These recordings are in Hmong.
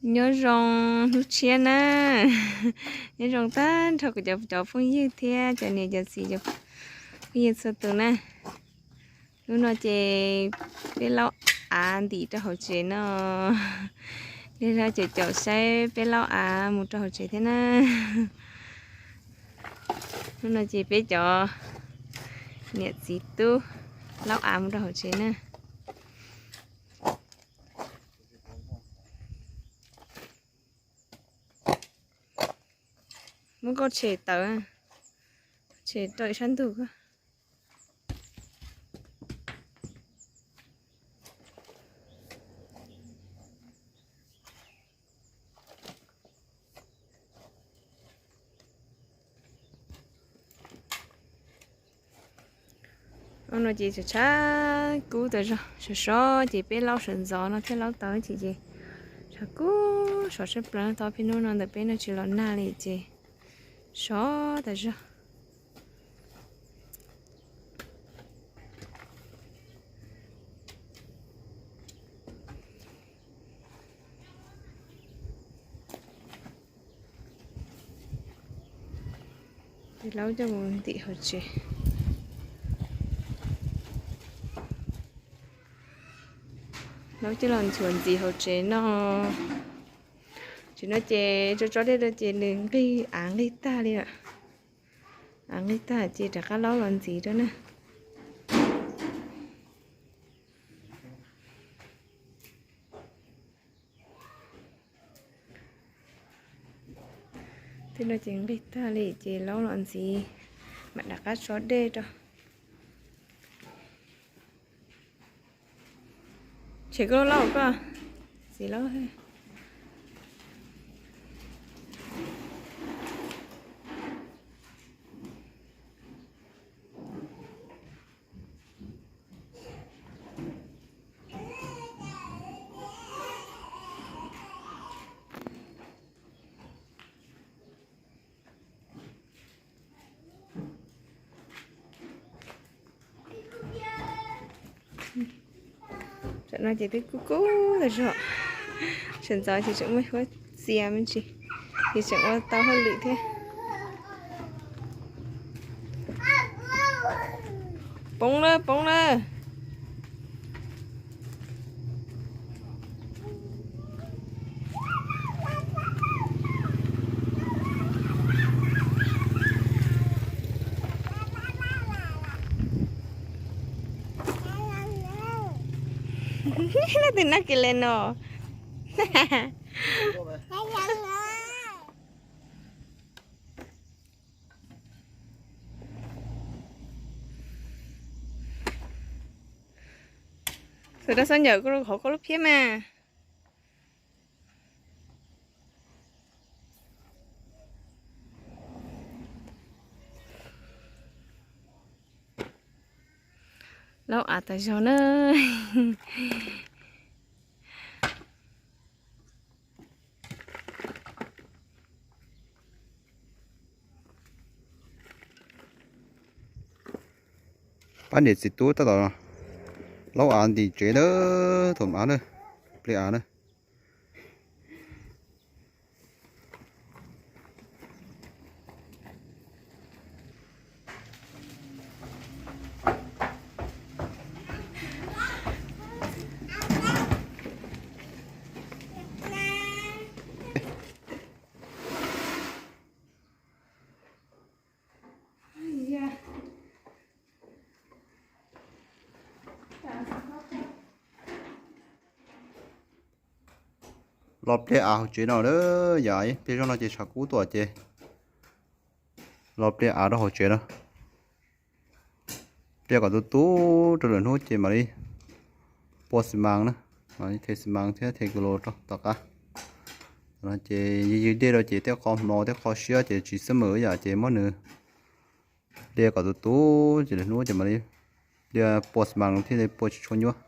Nyob zoo hnub tshiab na. Nyob zoo tag nrho kuv cov, cov phooj ywg thiab cov niam cov txiv, cov phooj ywg txhua tus na. Hnub no ces peb laub av ntim rau hauv tsev no. Nej caum caum saib peb laub av mus rau hauv tsev thiab na. Hnub no ces peb cov niam txiv tub laub av mus rau hauv tsev na. Muab koj tshem tawm, tshem rau ib sab ntug ko. Hnub no ces tshav tshav kub tas zog, sov sov ces peb laub sawv ntxov no thiab laub tau ib chim ces tshav kub sov sab plaws tau peb hnub no ntawm peb no tsis los nag li ces sov tas zog. Ces laub coj mus ntim hauv tsev. Laub coj los ntxuav ntxiv hauv tsev no. Tsev no ces tso tso dej rau ces nws nqig, av nqig tag li lawm. Av nqig tag ces rov qab laub los ntxiv rau na. Tej no ces nqig tag li ces laub los ntxiv, mam rov qab tso dej rau. Tshem koj laub koj, txiv laub. Tam no ces twb kub kub tas zog, sawv ntxov ces tseem muaj huab txias me ntsis, ces tseem ua tau hauj lwm thiab. Poob lawm, poob lawm. Leej twg nab kis le no? Txawm rau xab ncaws koj hauv koj lub phiab mas. Laub av tas zog na. Pab niam txiv tub tab tom laub av ntim tsev na, thaum av na, pliag av na. Los pliag av hauv tsev no lawm, yam pliag zog no ces tshav kub tuaj ces los pliag av rau hauv tsev no. Pliag kom tu tu rau lwm hnub ces mam li pua xi mas na, mam li the xi mas thiab the kis los rau tom qab. Ces ywg ywg dej rau ces tej qho hmo tej qho siab ces tsis xab mem yam ces muab nws pliag kom tu tu ces lwm hnub ces mam li pliag pua xi mas thiaj li pua tsis tshua nyuaj.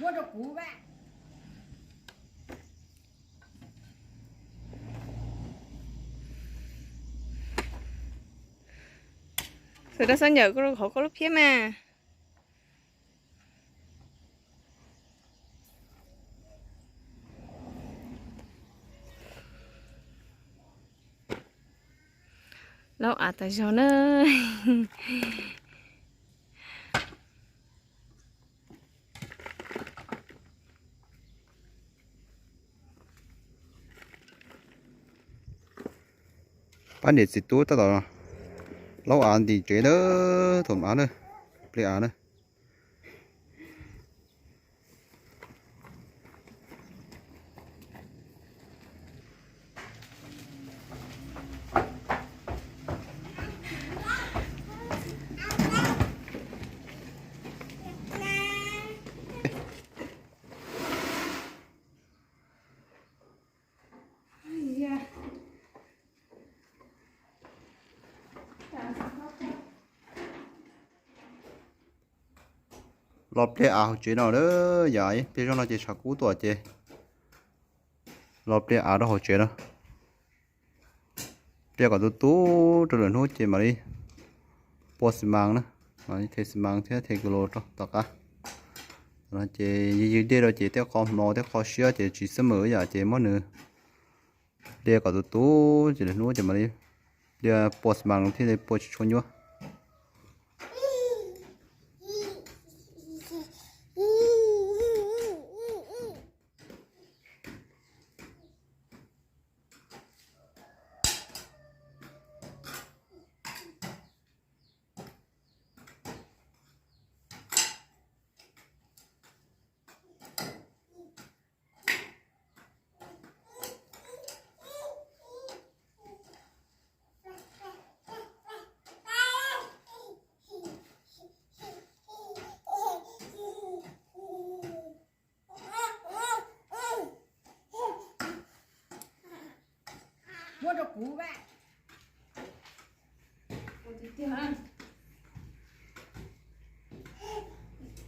Xav rau xab nyawm hauv koj lub phiab mas. Laub av tas zog na. Pab niam txiv tub tab tom laub av ntim tsev na, thaum av na, pliag av na. Los pliag av hauv tsev no lawm yom, pliag zog no ces tshav kub tuaj ces los pliag av rau hauv tsev no. Pliag kom tu tu rau lwm hnub ces mam li pua xi mas na, mam li the xi mas thiab the kis lus rau tom qab. Ces ywg ywg dej rau ces tej qho hmo tej qho siab ces tsis xab mem yom, ces muab nws pliag kom tu tu ces lwm hnub ces mam li pliag pua xi mas thiaj li pua tsis tshua nyuaj. Muab rau kuv.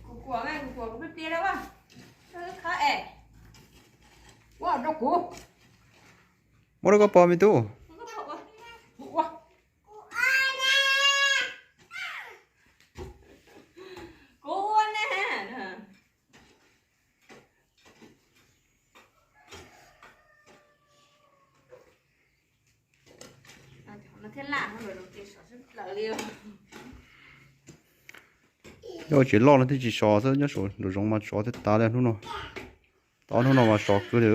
Kuv kuam, kuv kuam, kuv pliag pliag a. Khab es. Ua rau kuv. Muab rau koj pog me tub. Kuv ua na. Nyob tsev loj no thiaj tsis sov xwb, nyob saum nraum zoov mas sov thiab tas li hnub no. Tau hnub no mas sov kawg li.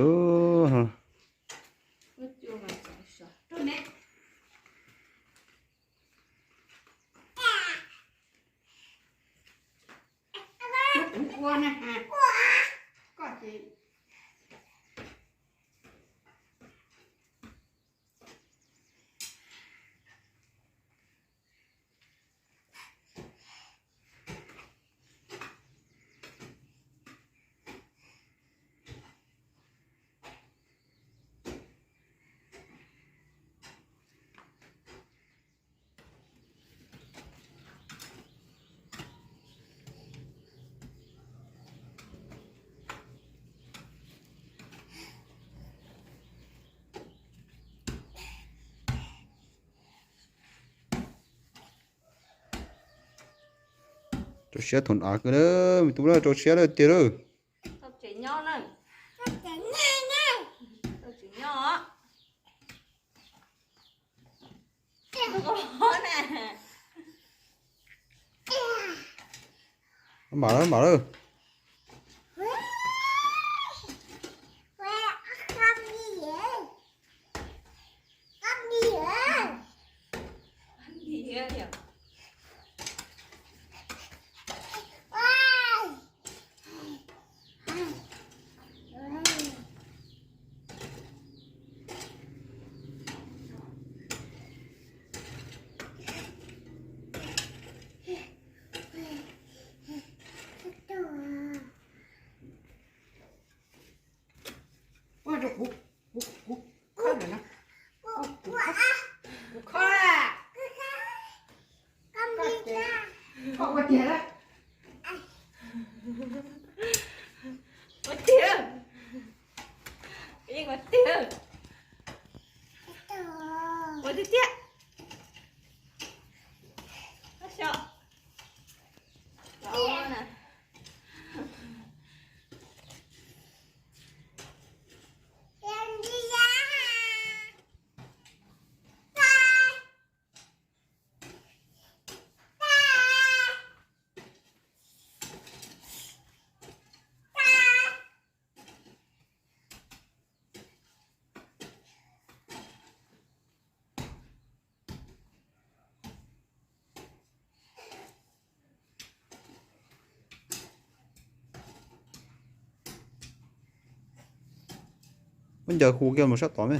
Rau siab thaum av kawg na, me tub na, rau siab lawm tiag lawm. Mam lawm, mam lawm. Ua rau kuv, kuv, kuv khob lawm na. Kuv khob. Koj ua tiag lawm. Tiag tiag. Muab ncaws hu kiag mus sab tod me.